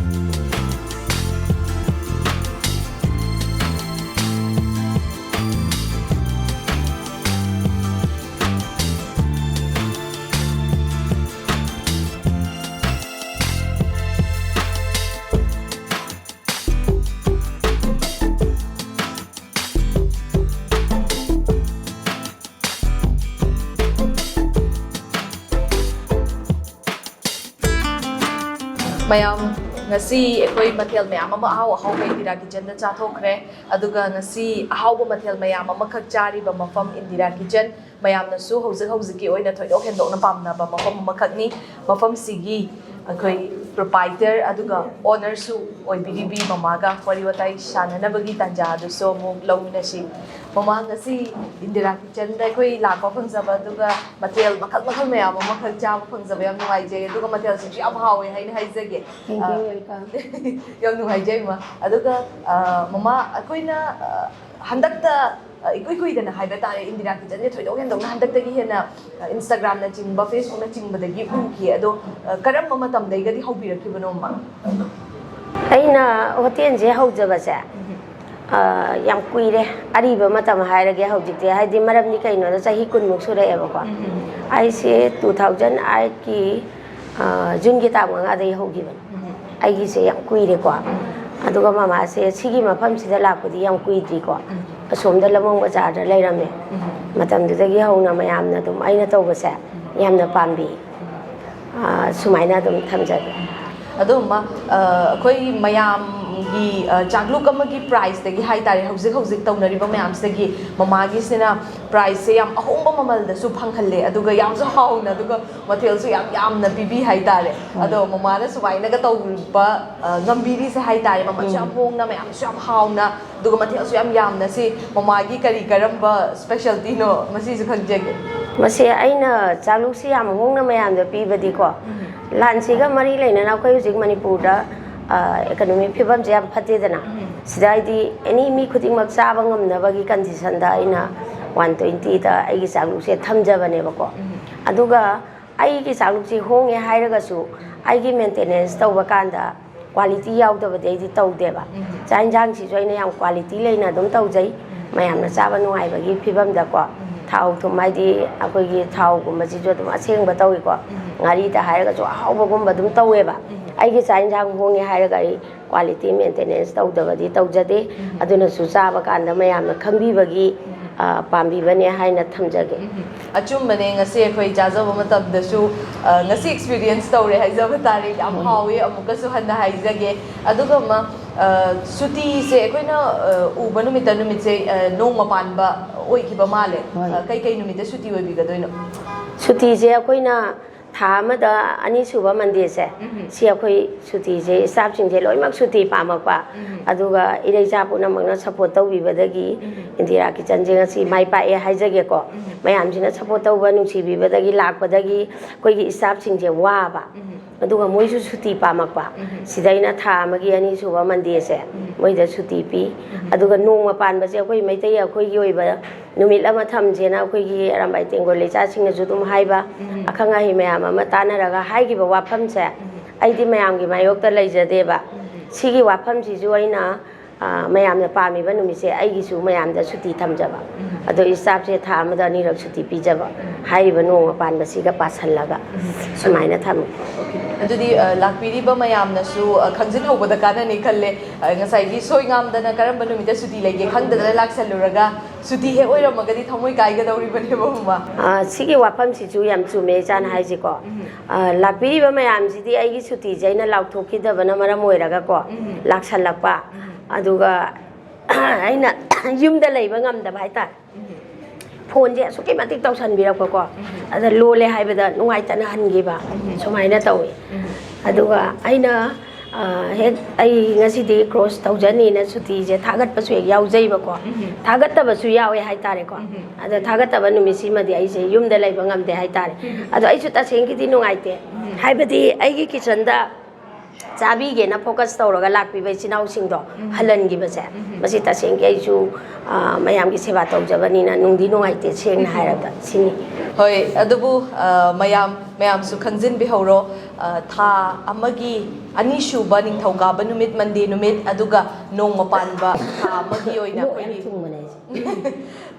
ꯃꯌꯥꯝ, ꯉꯁꯤ ꯑꯩꯈꯣꯏ ꯃꯊꯦꯜ ꯃꯌꯥꯝ ꯑꯃ ꯑꯍꯥꯎ ꯑꯍꯥꯎꯕ ꯏꯟꯗꯤꯔꯥ ꯀꯤꯆꯟꯗ ꯆꯥꯊꯣꯛꯈ꯭ꯔꯦ꯫ ꯑꯗꯨꯒ ꯉꯁꯤ ꯑꯍꯥꯎꯕ ꯃꯊꯦꯜ ꯃꯌꯥꯝ ꯑꯃꯈꯛ ꯆꯥꯔꯤꯕ ꯃꯐꯝ ꯏꯟꯗꯤꯔꯥ ꯀꯤꯆꯟ, ꯃꯌꯥꯝꯅꯁꯨ ꯍꯧꯖꯤꯛ ꯍꯧꯖꯤꯛꯀꯤ ꯑꯣꯏꯅ ꯊꯣꯏꯗꯣꯛ ꯍꯦꯟꯗꯣꯛꯅ ꯄꯥꯝꯅꯕ ꯃꯐꯝ ꯑꯃꯈꯛꯅꯤ꯫ ꯃꯐꯝꯁꯤꯒꯤ ꯑꯩꯈꯣꯏ proprietor ꯑꯗꯨꯒ ownerꯁꯨ ꯑꯣꯏꯕꯤꯔꯤꯕꯤ ꯃꯃꯥꯒ ꯋꯥꯔꯤ ꯋꯥꯇꯥꯏ ꯁꯥꯟꯅꯅꯕꯒꯤ ꯇꯥꯟꯖꯥ ꯑꯗꯨꯁꯨ ꯑꯃꯨꯛ ꯂꯧꯃꯤꯟꯅꯁꯤ꯫ ꯃꯃꯥ, ꯉꯁꯤ ꯏꯟꯗꯤꯔꯥ ꯀꯤꯆꯟꯗ ꯑꯩꯈꯣꯏ ꯂꯥꯛꯄ ꯐꯪꯖꯕ, ꯑꯗꯨꯒ ꯃꯊꯦꯜ ꯃꯈꯜ ꯃꯈꯜ ꯃꯌꯥꯝ ꯑꯃꯈꯛ ꯆꯥꯕ ꯐꯪꯖꯕ ꯌꯥꯝ ꯅꯨꯡꯉꯥꯏꯖꯩ꯫ ꯑꯗꯨꯒ ꯃꯊꯦꯜꯁꯤꯁꯨ ꯌꯥꯝ ꯍꯥꯎꯋꯦ ꯍꯥꯏꯅ ꯍꯥꯏꯖꯒꯦ꯫ Thank you, ꯑ, welcome. ꯌꯥꯝ ꯅꯨꯡꯉꯥꯏꯖꯩ, ꯃꯃꯥ꯫ ꯑꯗꯨꯒ, ꯑ, ꯃꯃꯥ, ꯑꯩꯈꯣꯏꯅ, ꯑ, ꯍꯟꯗꯛꯇ, ꯑ, ꯏꯀꯨꯏ ꯀꯨꯏꯗꯅ ꯍꯥꯏꯕ ꯇꯥꯔꯦ, ꯏꯟꯗꯤꯔꯥ ꯀꯤꯆꯟꯁꯦ ꯊꯣꯏꯗꯣꯛ ꯍꯦꯟꯗꯣꯛꯅ ꯍꯟꯗꯛꯇꯒꯤ ꯍꯦꯟꯅ, ꯑ, Instagramꯅꯆꯤꯡꯕ, Facebookꯅꯆꯤꯡꯕꯗꯒꯤ ꯎꯈꯤ꯫ ꯑꯗꯣ, ꯑ, ꯀꯔꯝꯕ ꯃꯇꯝꯗꯒꯤꯗꯤ ꯍꯧꯕꯤꯔꯛꯈꯤꯕꯅꯣ, ꯃꯃꯥ? ꯑꯩꯅ ꯍꯣꯇꯦꯜꯁꯦ ꯍꯧꯖꯕꯁꯦ, ꯎꯝ꯫ ꯑ, ꯌꯥꯝ ꯀꯨꯏꯔꯦ꯫ ꯑꯔꯤꯕ ꯃꯇꯝ ꯍꯥꯏꯔꯒꯦ ꯍꯧꯖꯤꯛꯇꯤ, ꯍꯥꯏꯗꯤ ꯃꯔꯝꯗꯤ ꯀꯩꯅꯣꯗ ꯆꯍꯤ ꯀꯨꯟꯃꯨꯛ ꯁꯨꯔꯛꯑꯦꯕꯀꯣ꯫ ꯎꯝ꯫ ꯑꯩꯁꯦ two thousand eight ꯀꯤ, ꯑ, Juneꯒꯤ ꯇꯥꯡ ꯃꯉꯥꯗꯒꯤ ꯍꯧꯈꯤꯕꯅꯦ꯫ ꯎꯝ꯫ ꯑꯩꯒꯤꯁꯦ ꯌꯥꯝ ꯀꯨꯏꯔꯦꯀꯣ꯫ ꯎꯝ꯫ ꯑꯗꯨꯒ ꯃꯃꯥꯁꯦ ꯁꯤꯒꯤ ꯃꯐꯝꯁꯤꯗ ꯂꯥꯛꯄꯗꯤ ꯌꯥꯝ ꯀꯨꯏꯗ꯭ꯔꯤꯀꯣ꯫ ꯎꯝ꯫ ꯑꯁꯣꯝꯗ ꯂꯝꯂꯣꯡ ꯕꯖꯥꯔꯗ ꯂꯩꯔꯝꯃꯦ꯫ ꯎꯝ꯫ ꯃꯇꯝꯗꯨꯗꯒꯤ ꯍꯧꯅ ꯃꯌꯥꯝꯅ ꯑꯗꯨꯝ ꯑꯩꯅ ꯇꯧꯕꯁꯦ ꯌꯥꯝꯅ ꯄꯥꯝꯕꯤ꯫ ꯑ, ꯁꯨꯃꯥꯏꯅ ꯑꯗꯨꯝ ꯊꯝꯖꯒꯦ꯫ ꯑꯗꯣ, ꯃꯃꯥ, ꯑ, ꯑꯩꯈꯣꯏ ꯃꯌꯥꯝ ꯒꯤ, ꯑ, ꯆꯥꯛꯂꯨꯛ ꯑꯃꯒꯤ ꯄ꯭ꯔꯥꯏꯁꯇꯒꯤ ꯍꯥꯏꯇꯥꯔꯦ, ꯍꯧꯖꯤꯛ ꯍꯧꯖꯤꯛ ꯇꯧꯅꯔꯤꯕ ꯃꯌꯥꯝꯁꯤꯗꯒꯤ ꯃꯃꯥꯒꯤꯁꯤꯅ ꯄ꯭ꯔꯥꯏꯁꯁꯦ ꯌꯥꯝ ꯑꯍꯣꯡꯕ ꯃꯃꯜꯗꯁꯨ ꯐꯪꯍꯜꯂꯦ, ꯑꯗꯨꯒ ꯌꯥꯝꯁꯨ ꯍꯥꯎꯅ, ꯑꯗꯨꯒ ꯃꯊꯦꯜꯁꯨ ꯌꯥꯝ ꯌꯥꯝꯅ ꯄꯤꯕꯤ ꯍꯥꯏꯇꯥꯔꯦ꯫ ꯎꯝ꯫ ꯑꯗꯣ ꯃꯃꯥꯅ ꯁꯨꯃꯥꯏꯅꯒ ꯇꯧꯕ, ꯑ, ꯉꯝꯕꯤꯔꯤꯁꯦ ꯍꯥꯏꯇꯥꯔꯦ, ꯃꯃꯜꯁꯨ ꯌꯥꯝ ꯎꯝ꯫ ꯍꯣꯡꯅ, ꯃꯌꯥꯝꯁꯨ ꯌꯥꯝ ꯍꯥꯎꯅ, ꯑꯗꯨꯒ ꯃꯊꯦꯜꯁꯨ ꯌꯥꯝ ꯌꯥꯝꯅ꯫ ꯁꯤ ꯃꯃꯥꯒꯤ ꯀꯔꯤ ꯀꯔꯝꯕ ꯁ꯭ꯄꯦꯁꯥꯂꯤꯇꯤꯅꯣ, ꯃꯁꯤꯁꯨ ꯈꯪꯖꯒꯦ꯫ ꯃꯁꯤ ꯑꯩꯅ ꯆꯥꯛꯂꯨꯛꯁꯤ ꯌꯥꯝ ꯍꯣꯡꯅ ꯃꯌꯥꯝꯗ ꯄꯤꯕꯗꯤꯀꯣ, ꯎꯝ꯫ ꯂꯥꯟꯁꯤꯒ ꯃꯔꯤ ꯂꯩꯅꯅ ꯑꯩꯈꯣꯏ ꯍꯧꯖꯤꯛ ꯃꯅꯤꯄꯨꯔꯗ, ꯑ, ꯏꯀꯣꯅꯣꯃꯤꯛ ꯐꯤꯕꯝꯁꯦ ꯌꯥꯝ ꯐꯠꯇꯦꯗꯅ꯫ ꯎꯝ꯫ ꯁꯤꯗ ꯍꯥꯏꯗꯤ ꯑꯦꯅꯤ ꯃꯤ ꯈꯨꯗꯤꯡꯃꯛ ꯆꯥꯕ ꯉꯝꯅꯕꯒꯤ ꯀꯟꯗꯤꯁꯟꯗ ꯑꯩꯅ ꯋꯥꯟ ꯇ꯭ꯋꯦꯟꯇꯤꯗ ꯑꯩꯒꯤ ꯆꯥꯛꯂꯨꯛꯁꯦ ꯊꯝꯖꯕꯅꯦꯕꯀꯣ꯫ ꯎꯝ꯫ ꯑꯗꯨꯒ ꯑꯩꯒꯤ ꯆꯥꯛꯂꯨꯛꯁꯦ ꯍꯣꯡꯉꯦ ꯍꯥꯏꯔꯒꯁꯨ ꯑꯩꯒꯤ ꯃꯦꯟꯇꯦꯅꯦꯟꯁ ꯇꯧꯕ ꯀꯥꯟꯗ ꯀ꯭ꯋꯥꯂꯤꯇꯤ ꯌꯥꯎꯗꯕꯗꯤ ꯑꯩꯗꯤ ꯇꯧꯗꯦꯕ꯫ ꯎꯝ꯫ ꯆꯥꯛ ꯌꯦꯟꯁꯥꯡꯁꯤꯁꯨ ꯑꯩꯅ ꯌꯥꯝ ꯀ꯭ꯋꯥꯂꯤꯇꯤ ꯂꯩꯅ ꯑꯗꯨꯝ ꯇꯧꯖꯩ꯫ ꯎꯝ꯫ ꯃꯌꯥꯝꯅ ꯆꯥꯕ ꯅꯨꯡꯉꯥꯏꯕꯒꯤ ꯐꯤꯕꯝꯗꯀꯣ꯫ ꯎꯝ꯫ ꯊꯥꯎ ꯊꯨꯝ ꯍꯥꯏꯗꯤ ꯑꯩꯈꯣꯏꯒꯤ ꯊꯥꯎꯒꯨꯝꯕꯁꯤꯁꯨ ꯑꯗꯨꯝ ꯑꯁꯦꯡꯕ ꯇꯧꯏꯀꯣ꯫ ꯎꯝ꯫ ꯉꯥꯔꯤꯗ ꯍꯥꯏꯔꯒꯁꯨ ꯑꯍꯥꯎꯕꯒꯨꯝꯕ ꯑꯗꯨꯝ ꯇꯧꯋꯦꯕ꯫ ꯎꯝ꯫ ꯑꯩꯒꯤ ꯆꯥꯛ ꯌꯦꯟꯁꯥꯡ ꯍꯣꯡꯉꯦ ꯍꯥꯏꯔꯒ ꯑꯩ ꯀ꯭ꯋꯥꯂꯤꯇꯤ ꯃꯦꯟꯇꯦꯅꯦꯟꯁ ꯇꯧꯗꯕꯗꯤ ꯇꯧꯖꯗꯦ꯫ ꯎꯝ꯫ ꯑꯗꯨꯅꯁꯨ ꯆꯥꯕ ꯀꯥꯟꯗ ꯃꯌꯥꯝꯅ ꯈꯪꯕꯤꯕꯒꯤ, ꯎꯝ꯫ ꯑ, ꯄꯥꯝꯕꯤꯕꯅꯦ ꯍꯥꯏꯅ ꯊꯝꯖꯒꯦ꯫ ꯎꯝ꯫ ꯑꯆꯨꯝꯕꯅꯦ, ꯉꯁꯤ ꯑꯩꯈꯣꯏ ꯆꯥꯖꯕ ꯃꯇꯝꯗꯁꯨ, ꯑ, ꯉꯁꯤ ꯑꯦꯛꯁꯄꯤꯔꯤꯌꯦꯟꯁ ꯇꯧꯔꯦ ꯍꯥꯏꯖꯕ ꯇꯥꯔꯦ꯫ ꯌꯥꯝ ꯎꯝ꯫ ꯍꯥꯎꯋꯦ, ꯑꯃꯨꯛꯀꯁꯨ ꯍꯟꯅ ꯍꯥꯏꯖꯒꯦ꯫ ꯑꯗꯨꯒ ꯃ-, ꯑ, ꯁꯨꯇꯤꯁꯦ ꯑꯩꯈꯣꯏꯅ, ꯑ, ꯎꯕ ꯅꯨꯃꯤꯠꯇ, ꯅꯨꯃꯤꯠꯁꯦ, ꯑ, ꯅꯣꯡꯃ ꯄꯥꯟꯕ ꯑꯣꯏꯈꯤꯕ ꯃꯥꯜꯂꯦ꯫ ꯍꯣꯏ꯫ ꯑ, ꯀꯩꯀꯩ ꯅꯨꯃꯤꯠꯇ ꯁꯨꯇꯤ ꯑꯣꯏꯕꯤꯒꯗꯣꯏꯅꯣ? ꯁꯨꯇꯤꯁꯦ ꯑꯩꯈꯣꯏꯅ ꯊꯥ ꯑꯃꯗ ꯑꯅꯤꯁꯨꯕ ꯃꯟꯗꯦꯁꯦ, ꯎꯝ꯫ ꯁꯤ ꯑꯩꯈꯣꯏ ꯁꯨꯇꯤꯁꯦ, ꯁ꯭ꯇꯥꯐꯁꯤꯡꯁꯦ ꯂꯣꯏꯅꯃꯛ ꯁꯨꯇꯤ ꯄꯥꯝꯃꯛꯄ, ꯎꯝ꯫ ꯑꯗꯨꯒ ꯏꯔꯩꯆꯥ ꯄꯨꯝꯅꯃꯛꯅ ꯁꯞꯄꯣꯔꯠ ꯇꯧꯕꯤꯕꯗꯒꯤ ꯎꯝ꯫ ꯏꯟꯗꯤꯔꯥ ꯀꯤꯆꯟꯁꯦ ꯉꯁꯤ ꯃꯥꯏ ꯄꯥꯛꯑꯦ ꯍꯥꯏꯖꯒꯦꯀꯣ꯫ ꯎꯝ꯫ ꯃꯌꯥꯝꯁꯤꯅ ꯁꯞꯄꯣꯔꯠ ꯇꯧꯕ, ꯅꯨꯡꯁꯤꯕꯤꯕꯗꯒꯤ ꯂꯥꯛꯄꯗꯒꯤ ꯑꯩꯈꯣꯏꯒꯤ ꯁ꯭ꯇꯥꯐꯁꯤꯡꯁꯦ ꯋꯥꯕ, ꯎꯝ꯫ ꯑꯗꯨꯒ ꯃꯣꯏꯁꯨ ꯁꯨꯇꯤ ꯄꯥꯝꯃꯛꯄ꯫ ꯎꯝ꯫ ꯁꯤꯗ ꯑꯩꯅ ꯊꯥ ꯑꯃꯒꯤ ꯑꯅꯤꯁꯨꯕ ꯃꯟꯗꯦꯁꯦ ꯎꯝ꯫ ꯃꯣꯏꯗ ꯁꯨꯇꯤ ꯄꯤ꯫ ꯎꯝ꯫ ꯑꯗꯨꯒ ꯅꯣꯡꯃ ꯄꯥꯟꯕꯁꯦ ꯑꯩꯈꯣꯏ ꯃꯩꯇꯩ ꯑꯩꯈꯣꯏꯒꯤ ꯑꯣꯏꯕ ꯅꯨꯃꯤꯠ ꯑꯃ ꯊꯝꯁꯦꯅ ꯑꯩꯈꯣꯏꯒꯤ ꯑꯔꯥꯝꯕꯥꯏ ꯇꯦꯡꯒꯣꯜ ꯂꯩꯆꯥꯁꯤꯡꯅꯁꯨ ꯑꯗꯨꯝ ꯍꯥꯏꯕ, ꯎꯝ꯫ ꯑꯈꯪ ꯑꯍꯩ ꯃꯌꯥꯝ ꯑꯃ ꯇꯥꯟꯅꯔꯒ ꯍꯥꯏꯈꯤꯕ ꯋꯥꯐꯝꯁꯦ ꯎꯝ꯫ ꯑꯩꯗꯤ ꯃꯌꯥꯝꯒꯤ ꯃꯥꯌꯣꯛꯇ ꯂꯩꯖꯗꯦꯕ꯫ ꯎꯝ꯫ ꯁꯤꯒꯤ ꯋꯥꯐꯝꯁꯤꯁꯨ ꯑꯩꯅ, ꯑ, ꯃꯌꯥꯝꯅ ꯄꯥꯝꯃꯤꯕ ꯅꯨꯃꯤꯠꯁꯦ ꯑꯩꯒꯤꯁꯨ ꯃꯌꯥꯝꯗ ꯁꯨꯇꯤ ꯊꯝꯖꯕ꯫ ꯎꯝ꯫ ꯑꯗꯣ ꯁ꯭ꯇꯥꯐꯁꯦ ꯊꯥ ꯑꯃꯗ ꯑꯅꯤꯔꯛ ꯁꯨꯇꯤ ꯄꯤꯖꯕ, ꯎꯝ꯫ ꯍꯥꯏꯔꯤꯕ ꯅꯣꯡꯃ ꯄꯥꯟꯕꯁꯤꯒ ꯄꯥꯁꯜꯂꯒ ꯎꯝ꯫ ꯁꯨꯃꯥꯏꯅ ꯊꯝꯃꯤ꯫ ꯑꯣꯀꯦ꯫ ꯑꯗꯨꯗꯤ, ꯑ, ꯂꯥꯛꯄꯤꯔꯤꯕ ꯃꯌꯥꯝꯅꯁꯨ, ꯑ, ꯈꯪꯖꯤꯟꯍꯧꯕꯗ ꯀꯥꯟꯅꯅꯤ ꯈꯜꯂꯦ꯫ ꯑ, ꯉꯁꯥꯏꯒꯤ ꯁꯣꯏ ꯉꯥꯝꯗꯅ ꯀꯔꯝꯕ ꯅꯨꯃꯤꯠꯇ ꯁꯨꯇꯤ ꯂꯩꯒꯦ ꯈꯪꯗꯗꯅ ꯂꯥꯛꯁꯜꯂꯨꯔꯒ ꯁꯨꯇꯤ ꯍꯦꯛ ꯑꯣꯏꯔꯝꯃꯒꯗꯤ ꯊꯃꯣꯏ ꯀꯥꯏꯒꯗꯧꯔꯤꯕꯅꯦꯕ, ꯃꯃꯥ꯫ ꯑ, ꯁꯤꯒꯤ ꯋꯥꯐꯝꯁꯤꯁꯨ ꯌꯥꯝ ꯆꯨꯝꯃꯦ ꯏꯆꯥꯅ ꯍꯥꯏꯁꯦꯀꯣ꯫ ꯑ, ꯂꯥꯛꯄꯤꯔꯤꯕ ꯃꯌꯥꯝꯁꯤꯗꯤ ꯑꯩꯒꯤ ꯁꯨꯇꯤꯁꯦ ꯑꯩꯅ ꯂꯥꯎꯊꯣꯛꯈꯤꯗꯕꯅ ꯃꯔꯝ ꯑꯣꯏꯔꯒꯀꯣ, ꯂꯥꯛꯁꯜꯂꯛꯄ꯫ ꯑꯗꯨꯒ ꯑꯩꯅ ꯌꯨꯝꯗ ꯂꯩꯕ ꯉꯝꯗꯕ ꯍꯥꯏꯇꯥꯔꯦ꯫ ꯐꯣꯟꯁꯦ ꯑꯁꯨꯛꯀꯤ ꯃꯇꯤꯛ ꯇꯧꯁꯟꯕꯤꯔꯛꯄꯀꯣ꯫ ꯑꯗ ꯂꯣꯜꯂꯦ ꯍꯥꯏꯕꯗ ꯅꯨꯡꯉꯥꯏꯇꯅ ꯍꯟꯈꯤꯕ, ꯁꯨꯃꯥꯏꯅ ꯇꯧꯏ꯫ ꯑꯗꯨꯒ ꯑꯩꯅ, ꯑ, ꯍꯦꯛ ꯑꯩ ꯉꯁꯤꯗꯤ ꯀ꯭ꯔꯣꯁ ꯇꯧꯖꯅꯤꯅ ꯁꯨꯇꯤꯁꯦ ꯊꯥꯒꯠꯄꯁꯨ ꯍꯦꯛ ꯌꯥꯎꯖꯩꯕꯀꯣ꯫ ꯊꯥꯒꯠꯇꯕꯁꯨ ꯌꯥꯎꯋꯦ ꯍꯥꯏꯇꯥꯔꯦꯀꯣ꯫ ꯑꯗ ꯊꯥꯒꯠꯇꯕ ꯅꯨꯃꯤꯠꯁꯤꯃꯗꯤ ꯑꯩꯁꯦ ꯌꯨꯝꯗ ꯂꯩꯕ ꯉꯝꯗꯦ ꯍꯥꯏꯇꯥꯔꯦ꯫ ꯑꯗꯣ ꯑꯩꯁꯨ ꯇꯁꯦꯡꯒꯤꯗꯤ ꯅꯨꯡꯉꯥꯏꯇꯦ꯫ ꯍꯥꯏꯕꯗꯤ ꯑꯩꯒꯤ ꯀꯤꯠꯆꯟꯗ ꯆꯥꯕꯤꯒꯦꯅ ꯐꯣꯀꯁ ꯇꯧꯔꯒ ꯂꯥꯛꯄꯤꯕ ꯏꯆꯤꯟ ꯏꯅꯥꯎꯁꯤꯡꯗꯣ ꯍꯜꯍꯟꯈꯤꯕꯁꯦ, ꯃꯁꯤ ꯇꯁꯦꯡꯒꯤ ꯑꯩꯁꯨ, ꯑ, ꯃꯌꯥꯝꯒꯤ ꯁꯦꯕꯥ ꯇꯧꯖꯕꯅꯤꯅ ꯅꯨꯡꯗꯤ ꯅꯨꯡꯉꯥꯏꯇꯦ, ꯁꯦꯡꯅ ꯍꯥꯏꯔꯕꯗ ꯁꯤꯅꯤ꯫ ꯍꯣꯏ, ꯑꯗꯨꯕꯨ, ꯑ, ꯃꯌꯥꯝ, ꯃꯌꯥꯝꯁꯨ ꯈꯪꯖꯤꯟꯕꯤꯍꯧꯔꯣ, ꯑ, ꯊꯥ ꯑꯃꯒꯤ ꯑꯅꯤꯁꯨꯕ ꯅꯤꯡꯊꯧꯀꯥꯕ ꯅꯨꯃꯤꯠ, ꯃꯟꯗꯦ ꯅꯨꯃꯤꯠ, ꯑꯗꯨꯒ ꯅꯣꯡꯃ ꯄꯥꯟꯕ ꯊꯥ ꯑꯃꯒꯤ ꯑꯣꯏꯅ ꯑꯩꯈꯣꯏꯒꯤ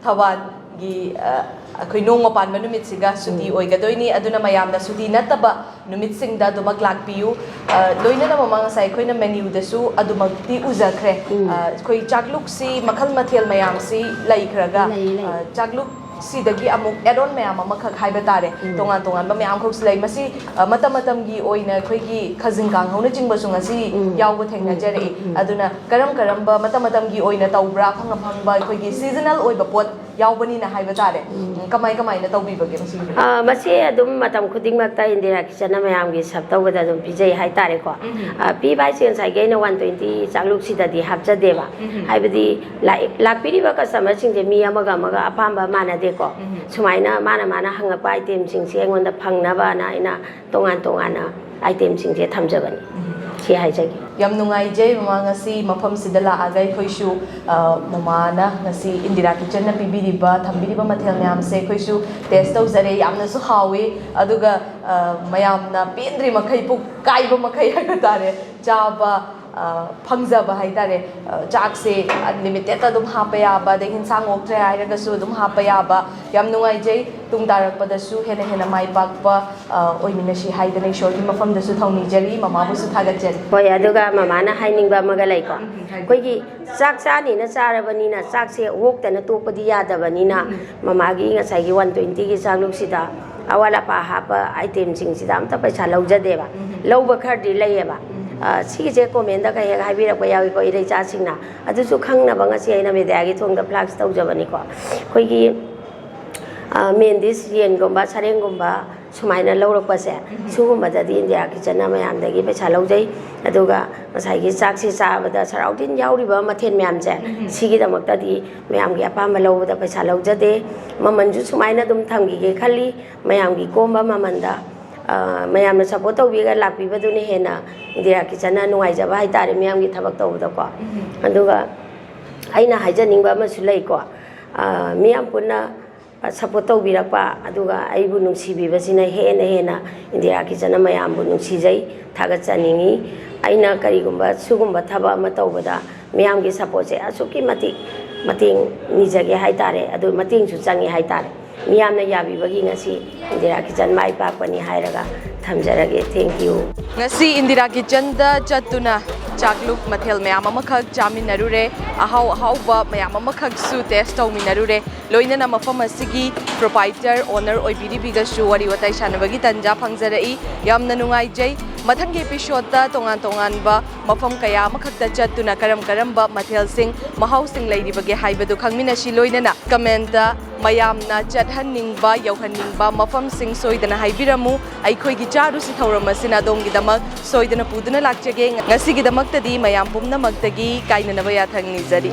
ꯊꯧꯕꯥꯜꯒꯤ, ꯑ, ꯑꯩꯈꯣꯏ ꯅꯣꯡꯃ ꯄꯥꯟꯕ ꯅꯨꯃꯤꯠꯁꯤꯒ ꯁꯨꯇꯤ ꯑꯣꯏꯒꯗꯣꯏꯅꯤ꯫ ꯑꯗꯨꯅ ꯃꯌꯥꯝꯅ ꯁꯨꯇꯤ ꯅꯠꯇꯕ ꯅꯨꯃꯤꯠꯁꯤꯡꯗ ꯑꯗꯨꯃꯛ ꯂꯥꯛꯄꯤꯌꯨ꯫ ꯑ, ꯂꯣꯏꯅꯅ ꯃꯃꯥ ꯉꯁꯥꯏ ꯑꯩꯈꯣꯏꯅ ꯃꯦꯅ꯭ꯌꯨꯗꯁꯨ ꯑꯗꯨꯃꯛꯇꯤ ꯎꯖꯈ꯭ꯔꯦ꯫ ꯑ, ꯑꯩꯈꯣꯏ ꯆꯥꯛꯂꯨꯛꯁꯤ ꯃꯈꯜ ꯃꯊꯦꯜ ꯃꯌꯥꯝꯁꯤ ꯂꯩꯈ꯭ꯔꯒ, ꯂꯩ, ꯂꯩ꯫ ꯑ, ꯆꯥꯛꯂꯨꯛ ꯁꯤꯗꯒꯤ ꯑꯃꯨꯛ ꯑꯦꯗ ꯑꯣꯟ ꯃꯌꯥꯝ ꯑꯃꯈꯛ ꯍꯥꯏꯕ ꯇꯥꯔꯦ꯫ ꯇꯣꯉꯥꯟ ꯇꯣꯉꯥꯟꯕ ꯃꯌꯥꯝꯈꯛꯁꯨ ꯂꯩ꯫ ꯃꯁꯤ, ꯑ, ꯃꯇꯝ ꯃꯇꯝꯒꯤ ꯑꯣꯏꯅ ꯑꯩꯈꯣꯏꯒꯤ ꯈꯖꯤꯡ ꯀꯥꯡꯍꯧꯅꯆꯤꯡꯕꯁꯨ ꯉꯁꯤ ꯌꯥꯎꯕ ꯊꯦꯡꯅꯖꯔꯛꯏ꯫ ꯑꯗꯨꯅ ꯀꯔꯝ ꯀꯔꯝꯕ ꯃꯇꯝ ꯃꯇꯝꯒꯤ ꯑꯣꯏꯅ ꯇꯧꯕ꯭ꯔꯥ, ꯑꯐꯪ ꯑꯐꯪꯕ ꯑꯩꯈꯣꯏꯒꯤ ꯁꯤꯖꯅꯦꯜ ꯑꯣꯏꯕ ꯄꯣꯠ ꯌꯥꯎꯕꯅꯤꯅ ꯍꯥꯏꯕ ꯇꯥꯔꯦ꯫ ꯎꯝ, ꯀꯃꯥꯏ ꯀꯃꯥꯏꯅ ꯇꯧꯕꯤꯕꯒꯦ ꯃꯁꯤꯒꯤ? ꯑ, ꯃꯁꯤ ꯑꯗꯨꯝ ꯃꯇꯝ ꯈꯨꯗꯤꯡꯃꯛꯇ ꯏꯟꯗꯤꯔꯥ ꯀꯤꯆꯟꯅ ꯃꯌꯥꯝꯒꯤ ꯁꯔꯞ ꯇꯧꯕꯗ ꯑꯗꯨꯝ ꯄꯤꯖꯩ ꯍꯥꯏꯇꯥꯔꯦꯀꯣ꯫ ꯑ, ꯄꯤꯕ ꯍꯥꯏꯁꯦ ꯉꯁꯥꯏꯒꯤ ꯑꯩꯅ ꯋꯥꯟ ꯇ꯭ꯋꯦꯟꯇꯤ ꯆꯥꯛꯂꯨꯛꯁꯤꯗꯗꯤ ꯍꯥꯞꯆꯗꯦꯕ꯫ ꯍꯥꯏꯕꯗꯤ ꯂꯥꯛ-, ꯂꯥꯛꯄꯤꯔꯤꯕ ꯀꯁꯇꯃꯔꯁꯤꯡꯁꯦ ꯃꯤ ꯑꯃꯒ ꯑꯃꯒ ꯑꯄꯥꯝꯕ ꯃꯥꯟꯅꯗꯦꯀꯣ꯫ ꯁꯨꯃꯥꯏꯅ ꯃꯥꯅ ꯃꯥꯅ ꯍꯪꯉꯛꯄ ꯑꯥꯏꯇꯦꯝꯁꯤꯡꯁꯦ ꯑꯩꯉꯣꯟꯗ ꯐꯪꯅꯕꯅ ꯑꯩꯅ ꯇꯣꯉꯥꯟ ꯇꯣꯉꯥꯟꯅ ꯑꯥꯏꯇꯦꯝꯁꯤꯡꯁꯦ ꯊꯝꯖꯕꯅꯤ꯫ ꯁꯤ ꯍꯥꯏꯖꯒꯦ꯫ ꯌꯥꯝ ꯅꯨꯡꯉꯥꯏꯖꯩ ꯃꯃꯥ, ꯉꯁꯤ ꯃꯐꯝꯁꯤꯗ ꯂꯥꯛꯑꯒ ꯑꯩꯈꯣꯏꯁꯨ, ꯑ, ꯃꯃꯥꯅ ꯉꯁꯤ ꯏꯟꯗꯤꯔꯥ ꯀꯤꯆꯟꯅ ꯄꯤꯕꯤꯔꯤꯕ, ꯊꯝꯕꯤꯔꯤꯕ ꯃꯊꯦꯜ ꯃꯌꯥꯝꯁꯦ ꯑꯩꯈꯣꯏꯁꯨ ꯇꯦꯁ ꯇꯧꯖꯔꯦ꯫ ꯌꯥꯝꯅꯁꯨ ꯍꯥꯎꯋꯤ꯫ ꯑꯗꯨꯒ, ꯑ, ꯃꯌꯥꯝꯅ ꯄꯦꯟꯗ꯭ꯔꯤ ꯃꯈꯩ, ꯄꯨꯛ ꯀꯥꯏꯕ ꯃꯈꯩ ꯍꯥꯏꯕ ꯇꯥꯔꯦ, ꯆꯥꯕ ꯑ, ꯐꯪꯖꯕ ꯍꯥꯏꯇꯥꯔꯦ꯫ ꯑ, ꯆꯥꯛꯁꯦ ꯑꯟꯂꯤꯃꯤꯇꯦꯠꯇ ꯑꯗꯨꯝ ꯍꯥꯞꯄ ꯌꯥꯕ, ꯑꯗꯩ ꯍꯤꯟꯁꯥꯡ ꯑꯣꯛꯇ꯭ꯔꯦ ꯍꯥꯏꯔꯒꯁꯨ ꯑꯗꯨꯝ ꯍꯥꯞꯄ ꯌꯥꯕ꯫ ꯌꯥꯝ ꯅꯨꯡꯉꯥꯏꯖꯩ꯫ ꯇꯨꯡ ꯇꯥꯔꯛꯄꯗꯁꯨ ꯍꯦꯟꯅ ꯍꯦꯟꯅ ꯃꯥꯏ ꯄꯥꯛꯄ, ꯑ, ꯑꯣꯏꯃꯤꯟꯅꯁꯤ ꯍꯥꯏꯗꯅ ꯏꯁꯣꯔꯒꯤ ꯃꯐꯝꯗꯁꯨ ꯊꯧꯅꯤꯖꯔꯤ, ꯃꯃꯥꯕꯨꯁꯨ ꯊꯥꯒꯠꯆꯔꯤ꯫ ꯍꯣꯏ, ꯑꯗꯨꯒ ꯃꯃꯥꯅ ꯍꯥꯏꯅꯤꯡꯕ ꯑꯃꯒ ꯂꯩꯀꯣ꯫ ꯎꯝ, ꯍꯥꯏꯕꯤꯌꯨ꯫ ꯑꯩꯈꯣꯏꯒꯤ ꯆꯥꯛ ꯆꯥꯅꯤꯅ ꯆꯥꯔꯕꯅꯤꯅ ꯆꯥꯛꯁꯦ ꯑꯣꯛꯇꯅ ꯇꯣꯛꯄꯗꯤ ꯌꯥꯗꯕꯅꯤꯅ, ꯎꯝ꯫ ꯃꯃꯥꯒꯤ ꯉꯁꯥꯏꯒꯤ ꯋꯥꯟ ꯇ꯭ꯋꯦꯟꯇꯤꯒꯤ ꯆꯥꯛꯂꯨꯛꯁꯤꯗ ꯑꯋꯥꯠ ꯑꯄꯥ ꯍꯥꯞꯄ ꯑꯥꯏꯇꯦꯝꯁꯤꯡꯁꯤꯗ ꯑꯝꯇ ꯄꯩꯁꯥ ꯂꯧꯖꯗꯦꯕ꯫ ꯎꯝ꯫ ꯂꯧꯕ ꯈꯔꯗꯤ ꯂꯩꯌꯦꯕ꯫ ꯎꯝ꯫ ꯑ, ꯁꯤꯒꯤꯁꯦ ꯀꯣꯃꯦꯟꯗꯒ ꯍꯦꯛ ꯍꯥꯏꯕꯤꯔꯛꯄ ꯌꯥꯎꯏꯀꯣ, ꯏꯔꯩꯆꯥꯁꯤꯡꯅ꯫ ꯑꯗꯨꯁꯨ ꯈꯪꯅꯕ ꯉꯁꯤ ꯑꯩꯅ ꯃꯦꯗꯤꯌꯥꯒꯤ ꯊꯣꯡꯗ ꯐ꯭ꯂꯥꯛꯁ ꯇꯧꯖꯕꯅꯤꯀꯣ꯫ ꯑꯩꯈꯣꯏꯒꯤ, ꯑ, ꯃꯦꯟ ꯗꯤꯁ ꯌꯦꯟꯒꯨꯝꯕ, ꯁꯔꯦꯡꯒꯨꯝꯕ ꯁꯨꯃꯥꯏꯅ ꯂꯧꯔꯛꯄꯁꯦ, ꯎꯝ꯫ ꯁꯤꯒꯨꯝꯕꯗꯗꯤ ꯏꯟꯗꯤꯌꯥ ꯀꯤꯆꯟꯅ ꯃꯌꯥꯝꯗꯒꯤ ꯄꯩꯁꯥ ꯂꯧꯖꯩ꯫ ꯑꯗꯨꯒ ꯉꯁꯥꯏꯒꯤ ꯆꯥꯛꯁꯤ ꯆꯥꯕꯗ ꯁꯔꯥꯎꯗꯤꯟ ꯌꯥꯎꯔꯤꯕ ꯃꯊꯦꯜ ꯃꯌꯥꯝꯁꯦ, ꯎꯝ꯫ ꯁꯤꯒꯤꯗꯃꯛꯇꯗꯤ ꯃꯌꯥꯝꯒꯤ ꯑꯄꯥꯝꯕ ꯂꯧꯕꯗ ꯄꯩꯁꯥ ꯂꯧꯖꯗꯦ꯫ ꯃꯃꯜꯁꯨ ꯁꯨꯃꯥꯏꯅ ꯑꯗꯨꯝ ꯊꯝꯈꯤꯒꯦ ꯈꯜꯂꯤ, ꯃꯌꯥꯝꯒꯤ ꯀꯣꯝꯕ ꯃꯃꯜꯗ꯫ ꯑ, ꯃꯌꯥꯝꯅ ꯁꯞꯄꯣꯔꯠ ꯇꯧꯕꯤꯔꯒ ꯂꯥꯛꯄꯤꯕꯗꯨꯅ ꯍꯦꯟꯅ ꯏꯟꯗꯤꯔꯥ ꯀꯤꯆꯟꯅ ꯅꯨꯡꯉꯥꯏꯖꯕ ꯍꯥꯏꯇꯥꯔꯦ, ꯃꯤꯌꯥꯝꯒꯤ ꯊꯕꯛ ꯇꯧꯕꯗꯀꯣ꯫ ꯎꯝ꯫ ꯑꯗꯨꯒ ꯑꯩꯅ ꯍꯥꯏꯖꯅꯤꯡꯕ ꯑꯃꯁꯨ ꯂꯩꯀꯣ, ꯑ, ꯃꯤꯌꯥꯝ ꯄꯨꯟꯅ ꯁꯞꯄꯣꯔꯠ ꯇꯧꯕꯤꯔꯛꯄ, ꯑꯗꯨꯒ ꯑꯩꯕꯨ ꯅꯨꯡꯁꯤꯕꯤꯕꯁꯤꯅ ꯍꯦꯟꯅ ꯍꯦꯟꯅ ꯏꯟꯗꯤꯔꯥ ꯀꯤꯆꯟꯅ ꯃꯌꯥꯝꯕꯨ ꯅꯨꯡꯁꯤꯖꯩ, ꯊꯥꯒꯠꯆꯅꯤꯡꯉꯤ꯫ ꯑꯩꯅ ꯀꯔꯤꯒꯨꯝꯕ ꯁꯤꯒꯨꯝꯕ ꯊꯕꯛ ꯑꯃ ꯇꯧꯕꯗ ꯃꯤꯌꯥꯝꯒꯤ ꯁꯞꯄꯣꯔꯠꯁꯦ ꯑꯁꯨꯛꯀꯤ ꯃꯇꯤꯛ ꯃꯇꯦꯡ ꯅꯤꯖꯒꯦ ꯍꯥꯏꯇꯥꯔꯦ, ꯑꯗꯨ ꯃꯇꯦꯡꯁꯨ ꯆꯪꯉꯦ ꯍꯥꯏꯇꯥꯔꯦ꯫ ꯃꯤꯌꯥꯝꯅ ꯌꯥꯕꯤꯕꯒꯤ ꯉꯁꯤ ꯏꯟꯗꯤꯔꯥ ꯀꯤꯆꯟ ꯃꯥꯏ ꯄꯥꯛꯄꯅꯤ ꯍꯥꯏꯔꯒ ꯊꯝꯖꯔꯒꯦ꯫ Thank you꯫ ꯉꯁꯤ ꯏꯟꯗꯤꯔꯥ ꯀꯤꯆꯟꯗ ꯆꯠꯇꯨꯅ ꯆꯥꯛꯂꯨꯛ ꯃꯊꯦꯜ ꯃꯌꯥꯝ ꯑꯃꯈꯛ ꯆꯥꯃꯤꯟꯅꯔꯨꯔꯦ, ꯑꯍꯥꯎ ꯑꯍꯥꯎꯕ ꯃꯌꯥꯝ ꯑꯃꯈꯛꯁꯨ ꯇꯦꯁ ꯇꯧꯃꯤꯟꯅꯔꯨꯔꯦ, ꯂꯣꯏꯅꯅ ꯃꯐꯝ ꯑꯁꯤꯒꯤ ꯄ꯭ꯔꯣꯄꯥꯏꯇꯔ, ꯑꯣꯅꯔ ꯑꯣꯏꯕꯤꯔꯤꯕꯤꯒꯁꯨ ꯋꯥꯔꯤ ꯋꯥꯇꯥꯏ ꯁꯥꯟꯅꯕꯒꯤ ꯇꯟꯖꯥ ꯐꯪꯖꯔꯛꯏ꯫ ꯌꯥꯝꯅ ꯅꯨꯡꯉꯥꯏꯖꯩ꯫ ꯃꯊꯪꯒꯤ ꯑꯦꯄꯤꯁꯣꯗꯇ ꯇꯣꯉꯥꯟ ꯇꯣꯉꯥꯟꯕ ꯃꯐꯝ ꯀꯌꯥ ꯑꯃꯈꯛꯇ ꯆꯠꯇꯨꯅ ꯀꯔꯝ ꯀꯔꯝꯕ ꯃꯊꯦꯜꯁꯤꯡ, ꯃꯍꯥꯎꯁꯤꯡ ꯂꯩꯔꯤꯕꯒꯦ ꯍꯥꯏꯕꯗꯨ ꯈꯪꯃꯤꯟꯅꯁꯤ꯫ ꯂꯣꯏꯅꯅ ꯀꯃꯦꯟꯇ ꯃꯌꯥꯝꯅ ꯆꯠꯍꯟꯅꯤꯡꯕ, ꯌꯧꯍꯟꯅꯤꯡꯕ ꯃꯐꯝꯁꯤꯡ ꯁꯣꯏꯗꯅ ꯍꯥꯏꯕꯤꯔꯝꯃꯨ꯫ ꯑꯩꯈꯣꯏꯒꯤ ꯆꯥꯔꯨꯁꯤ ꯊꯧꯔꯝ ꯑꯁꯤꯅ ꯑꯗꯣꯝꯒꯤꯗꯃꯛ ꯁꯣꯏꯗꯅ ꯄꯨꯗꯨꯅ ꯂꯥꯛꯆꯒꯦ꯫ ꯉꯁꯤꯒꯤꯗꯃꯛꯇꯗꯤ ꯃꯌꯥꯝ ꯄꯨꯝꯅꯃꯛꯇꯒꯤ ꯀꯥꯏꯅꯅꯕ ꯌꯥꯊꯪ ꯅꯤꯖꯔꯤ꯫